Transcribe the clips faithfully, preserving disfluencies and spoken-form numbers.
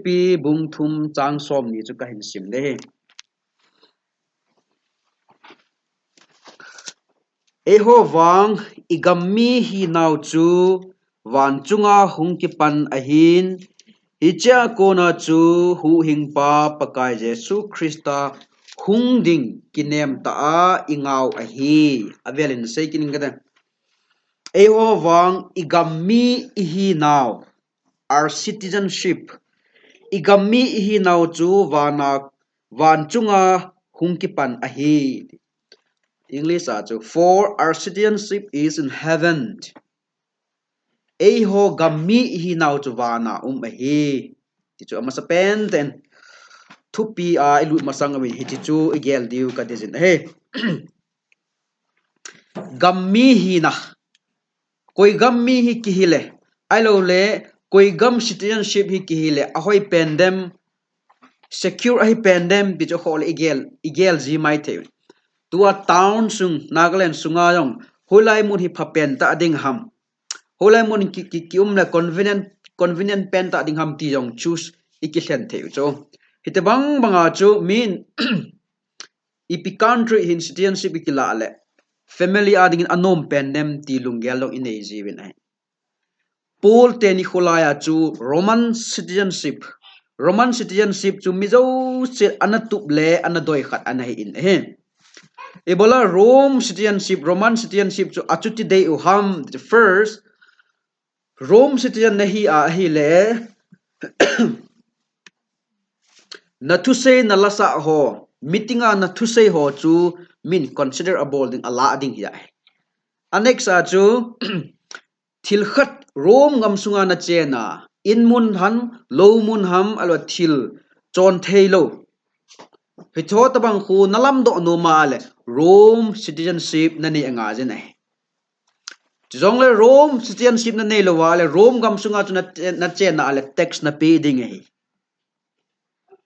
Philippi bung thum chang som ni chu kahin sim ding ahi. Eiho vang i gam mi hinau chu van chunga hung kipan ahin, hichea kona chu Huhhingpa Pakai Jesu Christa hung ding kinem tah a i ngau ahi. Avelin sei kit ing kate. Eiho vang i gam mi i hinau, our citizenship, i gam mi i hinau chu vana, van chunga hung kipan ahi. English a chu, "For our citizenship is in heaven." Eiho gam mi i hinau chu vana um ahi. Ti chu amasa pen ten thupi a i lut masang uvin hiti chu i gel diu ka deijin ahi. Gam mi hina. Koi gam mi hi kihi le, ahilou le, koi gam citizenship hi kihi le, ahoi pen dem, secure ahi pen dem, ti chu kho le i gel, i gel ji mai thei. Tua town sung, Nagaland sunga jong, hoilai mun hi pha pen tah ding ham. Hoilai mun ki, ki, ki um le convenient, convenient pen tah ding ham ti jong choose i kilhen thei u chu. Hiti bang banga chu min ipi country hin citizenship i kila le, family a dingin anom pen dem ti lunggel jong i nei jiuvin ahi. Paul teni kholai a chu Roman citizenship, Roman citizenship chu mi jouse ana tup le ana doi khat ana hi in ahi. Ibola Rome citizenship, Roman citizenship chu achuti dei u ham, first, Rome citizen na hi a ahile, na thusei na lasa ho, meeting a na thusei ho chu min consider abol ding, ala ding hi ahi. A next a chu, thil khat Rome gam sunga na chena, in mun ham, lou mun ham, alou thil chon thei lou. Hicho tabang khu na lamdoh nom a le, Rome citizenship na nei anga jin ahi. Chujong le Rome citizenship na nei lou a le, Rome gam sunga chu na, na chena a le tax na pe ding ahi.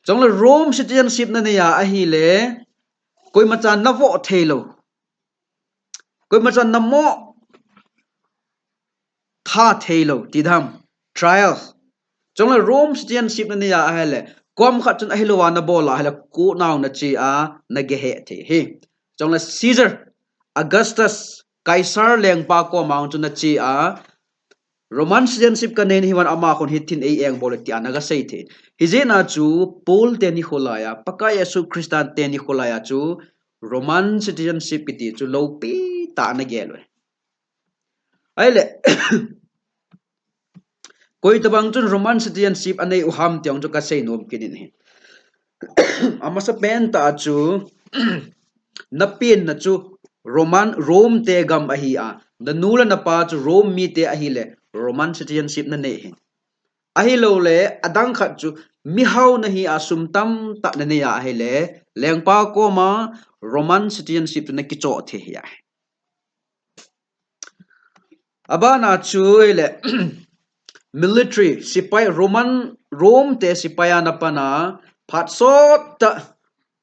Chujong le Rome citizenship na nei a ahile, koima chan na voh thei lou. Koima chan na mo tha thei lou, ti dam, trial. Chujong le Rome citizenship na nei a ahile, kom khat chun ahilou a na bol a ahile, court nau na che a, na geh thei ahi. Chujong le Caesar, Augustus, Caesar lengpa kom a chu na che a, Roman citizenship ka nei nahi vang ama khun hitin ei eng bol e ti a na ga sei thei. Hijeh a chu Paul teni kholai a, Pakai Jesu Christa teni kholai a chu Roman citizenship kiti chu loupi tah a na gel u ahi. Ahile, koi tabang chun Roman citizenship a nei u ham ti jong chu ka sei nom kit in ahi. Amasa pen tah a chu, na pen na chu Roman, Rome te gam ahi a, na nu le na pa chu Rome mite ahile, Roman citizenship na nei ahi. Ahilou le, adang khat chu, mihao na hi a sum tamtah na nei a ahile, lengpa kom a Roman citizenship chu na kichoh thei ahi. Abana chu ahile, military, sepai, Roman, Rome te sepai a na pan a, phat sot tah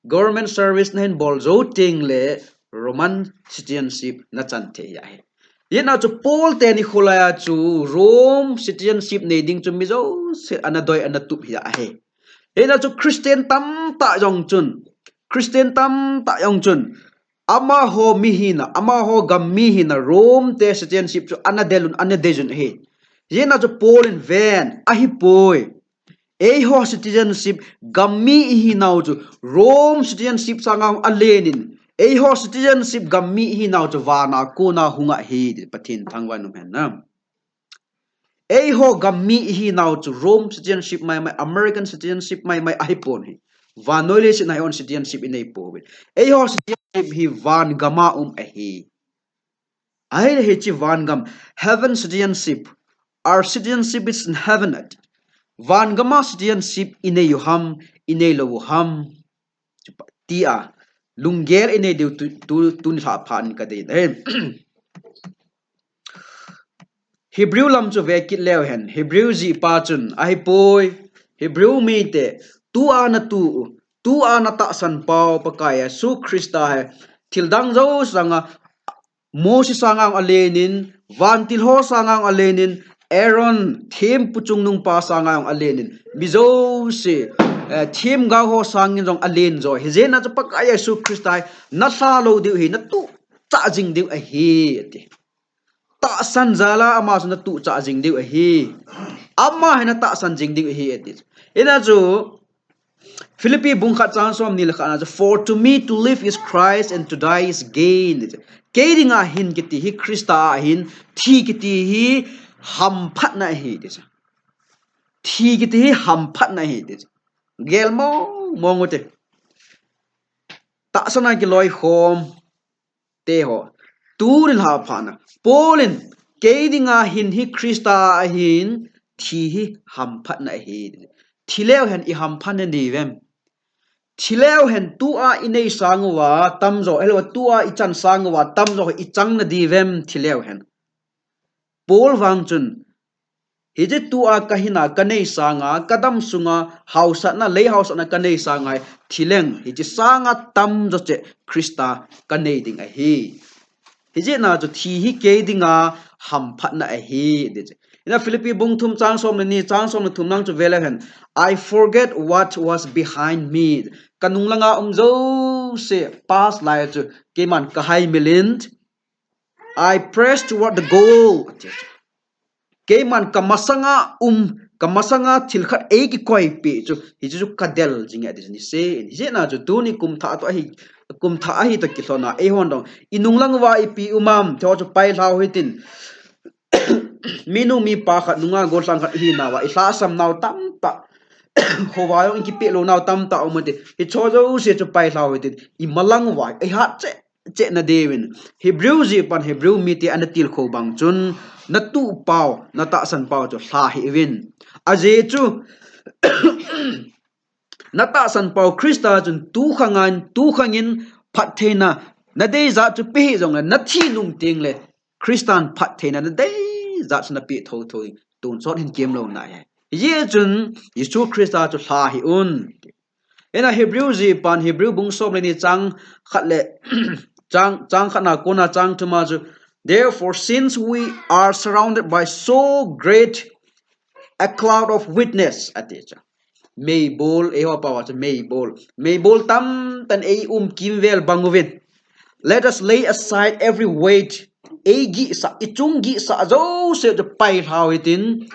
government service na hin bol jou teng le Roman citizenship na chan thei ahi. Hijeh a chu Paul teni kholai a chu Rome citizenship nei ding chu mi jouse ana doi ana tup hi ahi. Hijeh a chu Christian tamtah jong chun, Christian tamtah jong chun, amaho mi hina, amaho gam mi hina, Rome te citizenship chu ana del un, ana dei jun ahi. Hijeh a chu Paul in ven, ahipoi. Eiho citizenship gam mi i hinau chu Rome citizenship sanga alen in, eiho citizenship gam mi i hinau chu vana kona hung ahi, Pathen thangvah in um hen na. Eiho gam mi i hinau chu Rome citizenship maimai, American citizenship maimai ahipon ahi. Vannoi leiset a hung citizenship i nei pouvin. Eiho citizenship hi van gam a um ahi. Ahile hiche van gam, heaven citizenship, our citizenship is in heaven. Van gam a citizenship i nei u ham, i nei lou u ham, ti a lunggel i nei diu tu, tu, tuni lhah phat in ka dei in ahi. Hebrew lam chu ve kit leu hen, Hebrew jihpa chun, ahipoi, Hebrew mite, tua na tu u, tua na tahsan pau Pakai Jesu Christa hi, thil dang jouse sanga, Moses sanga alen in, vantil ho sanga alen in, Aaron thempu chungnungpa sanga jong alen in, mi jouse, eh, themgao ho sangin jong alen joi. Hijeh a chu Pakai Jesu Christa hi nalha lou diu ahi, natuh chah jing diu ahi, ati. Tahsan jal a ama chu natuh chah jing diu ahi. Ama hi natahsan jing diu ahi, ati. Hijeh a chu Philippi bung khat chang somni le khat na chu, "For to me to live is Christ and to die is gain." Kei dinga hin kiti hi Christa ahin, thi kiti hi hamphatna ahi, ti chu. Thi kiti hi hamphatna ahi, ti chu. Gel mong mong u te. Tahsan a kiloikhom te ho. Tuni lha phat na. Paul in, "Kei dinga hin hi Christa ahin, thi hi hamphatna ahi." Thi leu hen i hamphat nadiu vem? Thi leu hen tua i nei sang uva tamjo, ahilou tua i chan sang uva tamjo i chang nadiu vem thi leu hen? Paul vang chun, "Hiche tua ka hina ka nei sanga, ka dam sunga hausatna, lei hausatna ka nei sanga, thi leng hiche sanga tamjo cheh Christa ka nei ding ahi." Hijeh a chu thi hi kei dinga hamphatna ahi, ti chu. Hijeh a Philippi bung thum chang som le ni, chang som le thum na chu ve leu hen, "I forget what was behind me." Ka nung langa um jouse, past lai chu keiman ka haimil in, "I press toward the goal." Keiman ka masanga um, ka masanga thil khat eikikoipeh chu, hichu chu ka del jing e, ati chu ni se. Hijeh a chu tuni kum thah toh ahi, kum thah ahi toh kilhon a, eihon jong i nung lang uva ipi um am, hiche chu pailhau hitin. Minu mipa khat, nungah gollhang khat ihinauva, i lhahsam nau tamtah, khovah jong i kipeh lou nau tamtah um ati. Hiche jouse chu pailhau hitin, i malang uva i hat cheh cheh nadiuvin, Hebrew jihpan Hebrew mite ana tilkhou bang chun, natuh pau, natahsan pau chu lha hih uvin. Ajeh chu, natahsan pau Christa chun tukhang in, tukhang in phattheina nadei jat chu pe hih jongle, nathi nung tengle Christan phattheina nadei jat chu napeh thotho in, tonsot hin kem lou nai ahi. Hijeh chun Jesu Christa chu lha hih un. Hijeh a Hebrew jihpan, Hebrew bung som le ni chang khat le, chang, chang khat na kona chang thum a chu, "Therefore, since we are surrounded by so great a cloud of witness," ati chu. Meibol, eiho pao a chu meibol. Meibol tamtah in eium kimvel bang uvin, "Let us lay aside every weight." Eigihsah, ichung gihsah jouse chu pailhau hitin,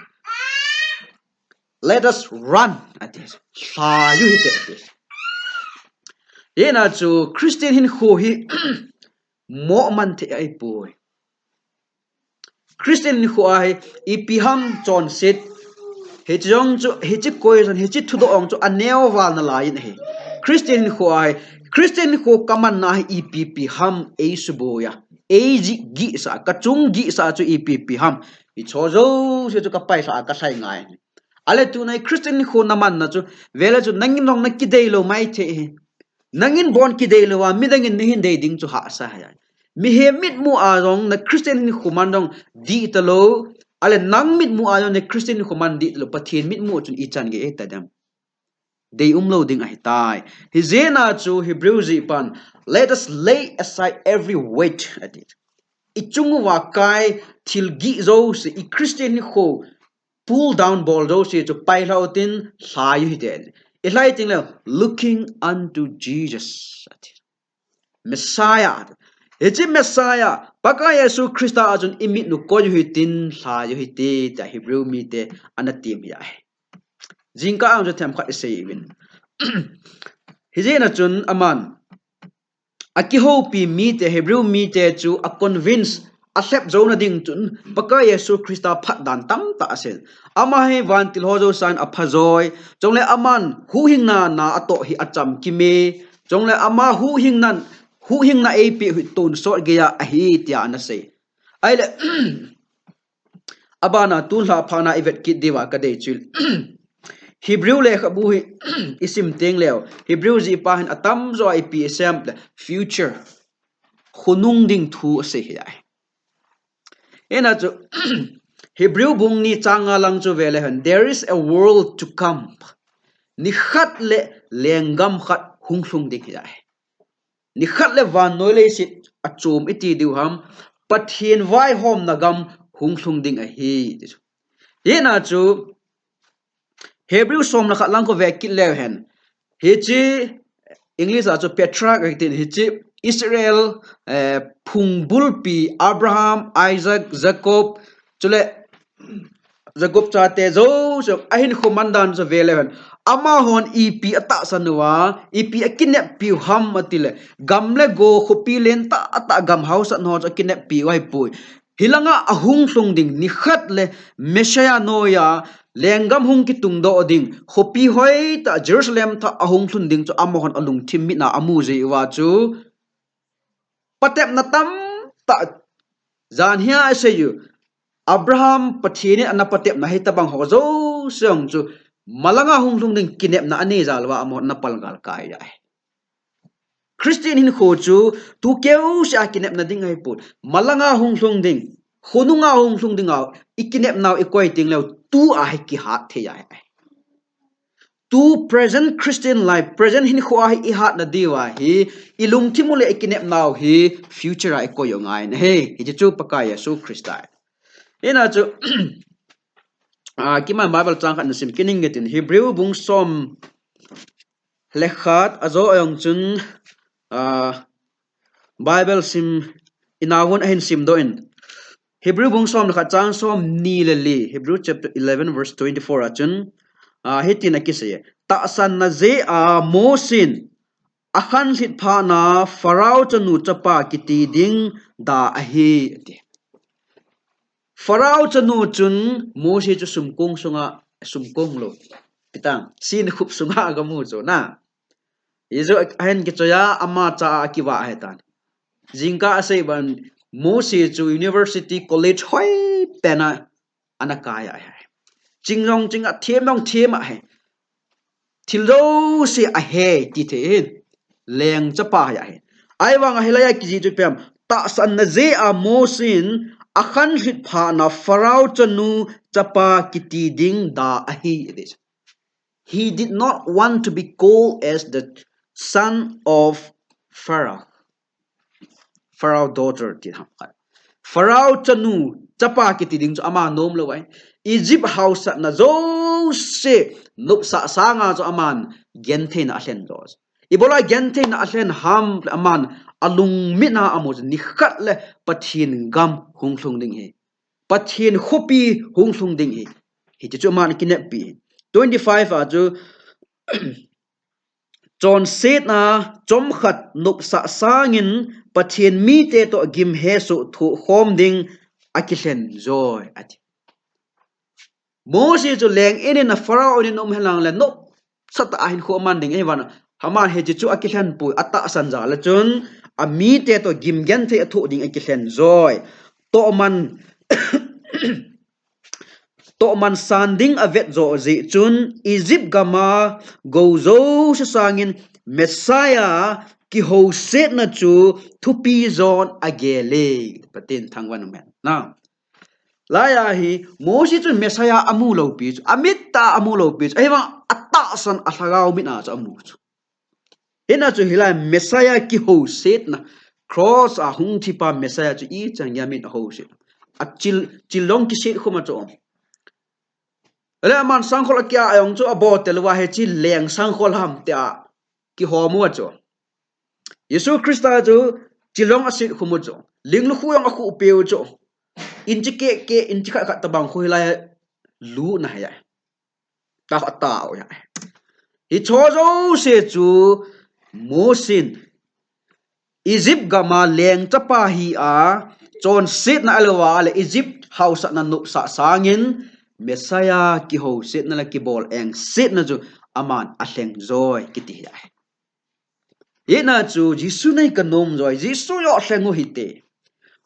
"Let us run," ati. Lhai u hite, ati. Hijeh a chu Christian hinkho hi moh man thei ahipoi. Christian hinkho a hi ipi ham chonset. Hiche jong chu, hiche question, hiche thudoh jong chu aneo val nalai in ahi. Christian hinkho a hi, Christian hinkho kamanna hi ipi ipi ham eisuboi a, eigihsah, kachung gihsah chu ipi ipi ham. Hiche jouse chu kapailhah a kalhai ngai. Ahile tuna i Christian hinkho namanna chu, vele chu nangin jong nakidei lou maithei ahi. Nangin bon kidei lou a, midangin nahin dei ding chu hahsa ahi. Mihem mitmu a jong na Christian hinkho man jong dih talou, ahile nang mitmu a jong na Christian hinkho man dih talou, Pathen mitmu chun ichan gei ahitadem? Dei umlou ding ahitai. Hijeh a chu Hebrew jihpan, "Let us lay aside every weight," ati. Ichung uva kai thil gih jouse, i Christian hinkho pull down bol jouse chu pailhau hitin, lhai u hite. Ilhai tengle, "Looking unto Jesus," ati. Messiah. Hiche Messiah, Pakai Jesu Christa a chun imit u koi u hitin, lhai u hite, tia Hebrew mite ana tem ahi. Jingkah a chu themkhat isei uvin. Hijeh a chun aman, akihoupi mite, Hebrew mite chu a convince, alhep jouna ding chun Pakai Jesu Christa phatdan tamtah asei. Ama hi vantil ho jouse in aphajoi. Chule aman huhhingna na atoh hi achamkim e. Chule ama huhhingna, huhhingna eipeh hi tonsot geiya ahi tia ana sei. Ahile, abana tulha phat na ivet kit diuva kadei chu, Hebrew lekhabu hi isim tengleu, Hebrew jihpa hin atamjo a ipi isei em le future, khonung ding thu asei ahi. Hijeh a chu Hebrew bung ni chang nga lang chu vele hen, "There is a world to come." Nikhat le lenggam khat hung lhung ding ahi. Nikhat le vannoi leiset achom iti diu ham, Pathen vaihomna gam hung lhung ding ahi, ti chu. Hina chu Hebrew som le khat lang khu ve kit leu hen. Hiche English a chu patriarch kiti, hiche Israel, eh, phungbulpi Abraham, Isaac, Jacob, chule Jacob chate jouse ahinkho mandan chu ve leu hen. Amahon ipi atahsan uva, ipi akineppi u ham atile, gam le go, khopi lentah tah, gam haosatna ho chu akineppi u ahipoi. Hilanga ahung lhung ding nikhat le Messiah noiya lenggam hung kitungdoh ding, khopi hoitah Jerusalem thah ahung lhun ding chu amahon alungthim mitna amu jeh uva chu patepna tamtah, jan hia asei u, Abraham Pathen in ana patepna hitobang ho jouse jong chu malanga hung lhung ding kinepna anei jal uva amahon ana palgal kai ahi. Christian hinkho chu tu keusea kinepna ding ahipon, malanga hung lhung ding, khonunga hung lhung dinga ikinepnau ikoi tengleu tua hi kihat thei ahi. Tu present Christian life, present hinkhoa hi ihatna diuva hi, ilungthim u le ikinepnau hi future a ikoi u ngai ahi. Hiche chu Pakai Jesu Christa ahi. Hina chu, ah, keima Bible chang khat nasim kit inge tin, Hebrew bung som le khat ajo a jong chun, ah, Bible sim inau hon ahin simdoh in. Hebrew bung som le khat chang somni le li, Hebrew chapter eleven verse twenty-four a chun, ah, hitin akisei e. Tahsanna jeh a Mosen akhanlhit phatna Pharaoh chanu chapa kiti ding da ahi, ati. Pharaoh chanu chun Mosi chu sumkong sunga, sumkong lou, pitang, sin khup sunga agamu chu na. Hichu ahin kichoi a, ama cha a akivah ahitan. Jingkah asei bang, Mosi chu university, college hoipen a ana kai ahi. Ching jong ching a, them jong them ahi. Thil jouse ahe ti thei ahin. Leng chapa ahi. Ahivanga hilaiya kijih chu ipi ham, tahsanna jeh a Mosen akhanlhit phatna Pharaoh chanu chapa kiti ding da ahi, ati. He did not want to be called as the son of Pharaoh. Pharaoh daughter ti ham khat. Pharaoh chanu chapa kiti ding chu ama nom lou ahi. Egypt haosatna jouse nopsah sanga chu aman gentheina alhen jo. Ibola gentheina alhen ham, aman alungmitna amu chu nikhat le Pathen gam hung lhung ding ahi. Pathen khopi hung lhung ding ahi. Hiti chu aman kineppi ahi. Twenty-five a chu chonsetna chomkhat nopsah sangin Pathen mite toh gim hesoh thoh khom ding akilhen joi, ati. Mosi chu leng in in a Pharaoh in in um henlang le nopsah tah a hinkho aman ding ahi vang, aman hiche chu akilhen poi, atahsan jal a chun amite toh gim genthei athoh ding akilhen joi. Tohman tohman san ding avet jo jeh chun Egypt gam a gou jouse sangin Messiah kihousetna chu thupi jon agel e. Pathen thangvah in umhen. Na. Laiya hi Mosi chun Messiah amu lou pi chu, amit a amu lou pi chu, ahivang atahsan a lhagao mit a chu amu chu. Hina chu hilai Messiah kihousetna, cross a hung thipa Messiah chu ichan geiya min ahouset. A chil, chil long kiset khum a chu um. Ahile aman sangkhol akia a jong chu abol tel uva hiche leng sangkhol ham tia kihom u a chu. Jesu Christa chu chil long aset khum u chu. Ling lukhu jong akhuh peh u chu. Inchi keh keh, inchi khat khat tobang khu hilai luna ahi. Ta, ta, o ya. Hicho jouse chu Mosen Egypt gam a leng chapa hi a, chonsetna ahilouva le Egypt haosatna nopsah sangin Messiah kihousetna le kibol engsetna chu aman alheng joi kiti ahi. Hina chu Jesu nei kanom joi, Jesu joh lheng u hite.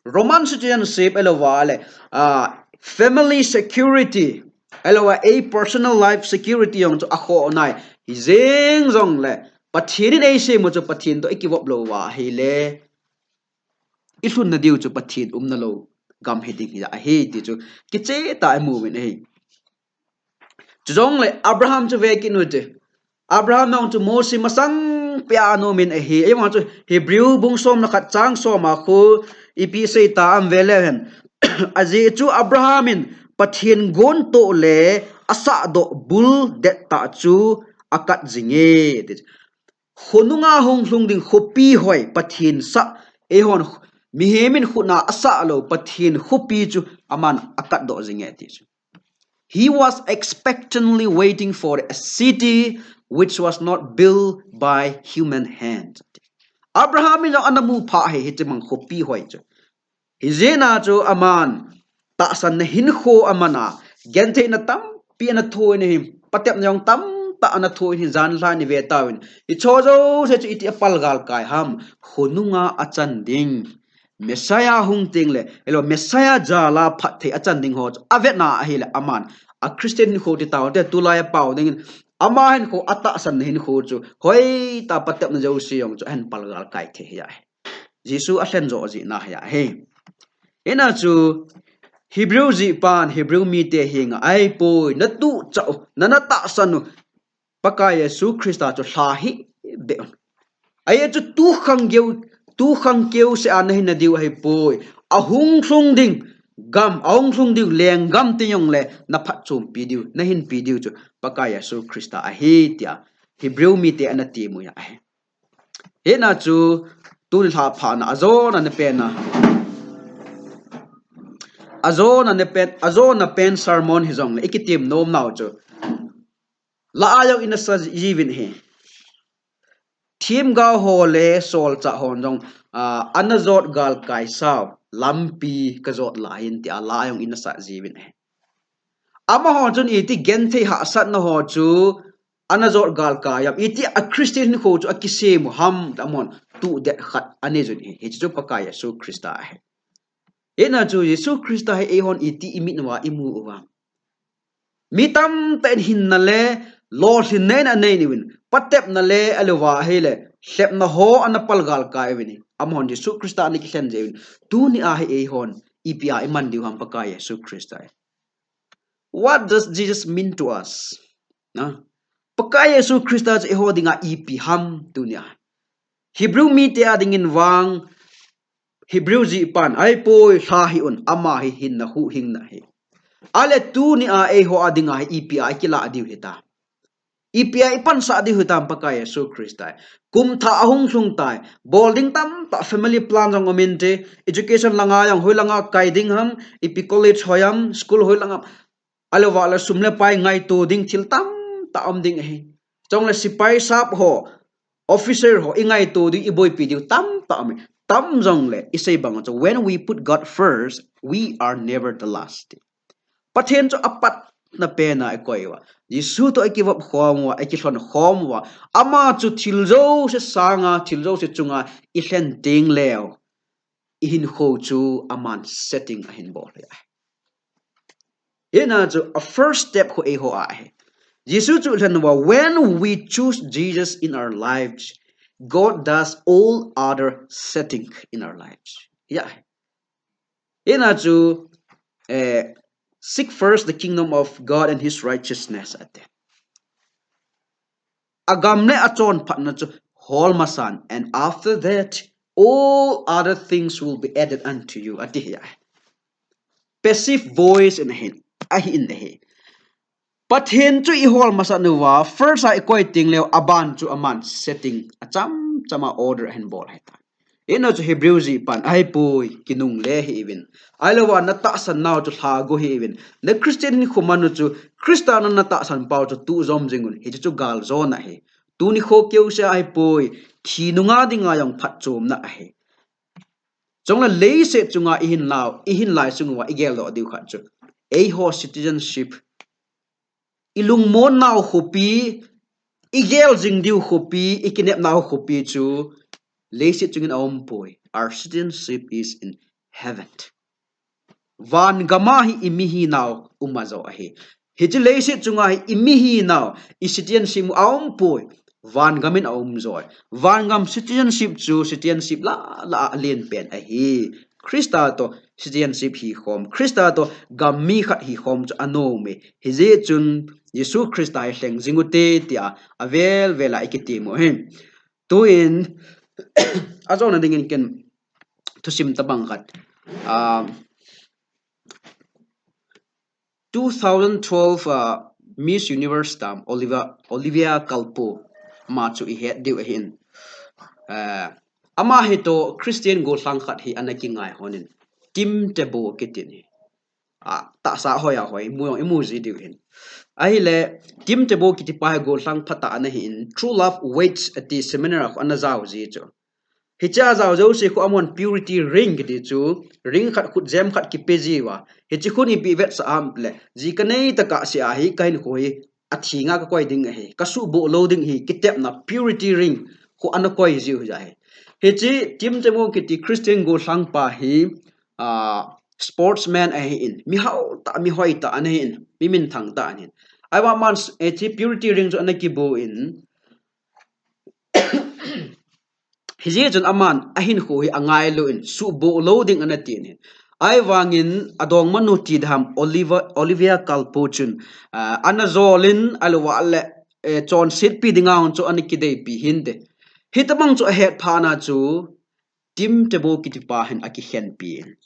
Roman citizenship ahilouva le, ah, family security, ahilouva ei personal life security jong chu akhoh nai. Hijeng jongle Pathen in eisem u chu Pathen toh ikivop louva ahile, ilhunna diu chu Pathen umna lou gam hiding hi ahi ti chu kicheh tah a imu uvin ahi. Chujongle Abraham chu ve kit u hite. Abraham jong chu Mosi masang peh a anom in ahi. Ahivang chu Hebrew bung som le khat chang som a khu ipi asei tam ve leu hen. Ajeh chu Abraham in Pathen gon toh le asah doh bul det tah chu akat jing e. Khonunga hung lhung ding khopi hoi Pathen sah, eihon mihem in khutna asah lou Pathen khopi chu aman akat doh jing e ti chu. He was expectantly waiting for a city which was not built by human hand. Abraham in jong ana mu pha ahi, hiche mang khopi hoi chu. Hijeh a chu aman tahsanna hinkho aman a, gentheina tampi ana thoh in ahi, patepna jong tamtah ana thoh in ahi, janhi lai ni ve tauvin. Hiche jouse chu iti a palgal kai ham, khonunga achan ding. Messiah hung teng le, elo Messiah jal a phatthei achan ding ho chu avetna ahile aman a Christian hinkho ti tau te, tulai a pau dingin ama hinkho atahsanna hinkho chu hoitah a patepna jouse jong chu ahin palgal kai thei ahi. Jesu alhen jo jeh na ahi. Hijeh a chu Hebrew jih pan Hebrew mite henga, ahipoi, na tuchah u, na, na tahsan u Pakai Jesu Christa chu lha hih beh un. Ahi chu tu khang keu, tu khang keu seh a nahi nadiu ahipoi. Ahung lhung ding gam, ahung lhung ding lenggam ti jongle na phatchompi diu, na hinpi diu chu Pakai Jesu Christa ahi tia Hebrew mite ana temu ahi. Hijeh a chu tuni lha phatna ajona ana pen a, ajona ana pen, ajona pen sermon hijongle ikitem nom nau chu la a jong ina sa jiuvin ahi. Themgao ho le solchah hon jong, ah, ana jot galkai sau, lampi kajot lai in tia la a jong ina sa jiuvin ahi. Amaho chun iti genthei hahsatna ho chu ana jot galkai ham, iti a Christian hinkho chu akisem u ham, amahon tudet khat anei jun ahi. Hiche chu Pakai Jesu Christa ahi. Hijeh a chu Jesu Christa hi eihon iti imit uva imu uva. Mi tamtah in hinna le lolhinna in anei uvin, patepna le alouva ahile lhepna ho ana palgal kai uvin ahi. Amahon Jesu Christa ana kilhen jeh uvin. Tuni a hi eihon ipi a iman diu ham Pakai Jesu Christa hi. What does Jesus mean to us? Na? Pakai Jesu Christa chu eiho dinga ipi ham tuni a. Hebrew mite a dingin vang, Hebrew jih pan, ahipoi lha hih un, ama hi hinna huhhingna ahi. Ahile tuni a eiho a dinga hi ipi a ikilah diu hitam. Ipi a ipansah diu hitam Pakai Jesu Christa hi. Kum thah ahung lhung tai, bol ding tamtah family plan jong um inte, education langa jong hoi langa kai ding ham, ipi college hoi ham, school hoi lang ham. Alouva le sum le pai ngaito ding thil tamtah um ding ahi. Chule sepai sap ho, officer ho, ingaito ding, iboipi ding tamtah um ahi. Tam jongle, isei bang chu, when we put God first, we are never the last. Pathen chu apatna pen a ikoi uva, Jesu toh ikivop khom uva, ikilhon khom uva, ama chu thil jouse sanga, thil jouse chunga ilhen teng leu, ihinkho chu aman setting ahin bol ahi. Hijeh a chu a first step khu eiho a ahi. Jesu chu lhen uva, when we choose Jesus in our lives, God does all other setting in our lives. Hijeh a chu, eh, seek first the kingdom of God and his righteousness ati. Agam le achonphatna chu hol masan, and after that, all other things will be added unto you ati ahi. Passive voice in ahi, ahi in ahi. Pathen chu ihol masat uva, first a ikoi teng leu, aban chu aman setting, achamchama order ahin bol ahitai. Hijeh a chu Hebrew jih pan, ahipoi, kinungle hih uvin. Ahilouva natahsan nau chu lhagu hih uvin. Na Christian hinkho man u chu, Christa na natahsan pau chu tujom jing un. Hichu chu galjona ahi. Tuni kho keu seh ahipoi, thi nunga dinga jong phatchomna ahi. Chule leiset chunga ihin lai, ihin lai chung uva igeldoh diu khat chu, eiho citizenship, ilungmon nau khopi, igel jing diu khopi, ikinep nau khopi chu leiset chungin aumpoi. Our citizenship is in heaven. Van gam a hi imi hinau um ajo ahi. Hiche leiset chunga hi imi hinau, i citizenship aumpoi. Van gam in aum joi. Van gam citizenship chu citizenship la, la a alen pen ahi. Christa toh citizenship hi khom, Christa toh gam mi khat hi khom chu anom e. Hijeh chun Jesu Christa hi lheng jing ute tia avel vel a ikitemu ahi. Tuin, ajona dingin ken thusim tabang khat, ah, two thousand twelve, uh, Miss Universe tam Olivia, Olivia Culpo, ama chu ihet diu ahin. Uh, ama hi toh Christian gollhang khat hi ana kingai honin, Tim Tebow kitin hi. Ah, tahsa hoi a hoi, mu jong imu ji diu hin. Ahile, Tim Tebow kitipa hi gollhang phatah ana hin, True Love Waits ati seminar a khu ana jao ji chu. Hiche a jao jouse khu amun purity ring kiti chu, ring khat khutjem khat kipe jiuva. Hiche khun ipi vetsah ham le, ji kanei tah a kasih a hi, kahinkho hi athenga kakoi ding ahi, kasuhboh lou ding ahi, kitepna purity ring khu ana koi jiu hi ahi. Hiche Tim Tebow kiti Christian gollhang pa hi, ah, sportsman ahin, mihao tah, mihoi tah ana hin, mi minthang tah ana hin. Ahivangin, hiche purity ring chu ana kibu in, hijeh chun aman ahinkho hi angailu in, suhboh lou ding ana tin hin. Ahivangin adongmanu ti dam Olivia, Olivia Culpo chun, ah, ana jol in, ahilouleh, eh, chonsetpi dinga chu ana kideipi hinte. Hitobang chu ahet phat na chu, Tim Tebow kitipa hin akikhenpi in.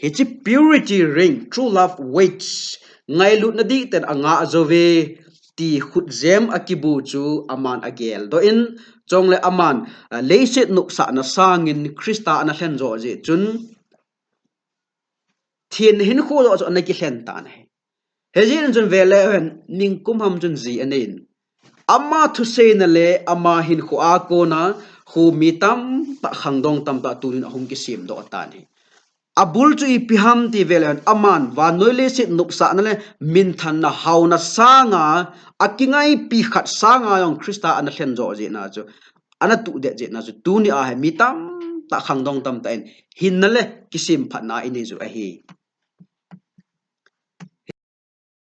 Hiche purity ring, True Love Waits, ngailutna dih ten anga jouve, ti khutjem akibu chu aman ageldoh in, chule aman, ah, leiset nopsahna sangin Christa ana lhen joh jeh chun, thina hinkho joh chu ana kilhen tan ahi. Hijeh chun vele hen, ningkum ham chun ji anei in, ama thuseina le ama hinkho a kona khu mi tamtah, khangdong tamtah tunin ahung kisemdoh tan ahi. Abul chu ipi ham ti vele hen, aman vannoi leiset nopsahna le minthanna haona sanga, akingaipi khat sanga jong Christa ana lhen joh jeh na chu, ana tuhdet jeh na chu, tuni a hi mi tamtah, khangdong tamtah in hinna le kisemphatna inei u ahi.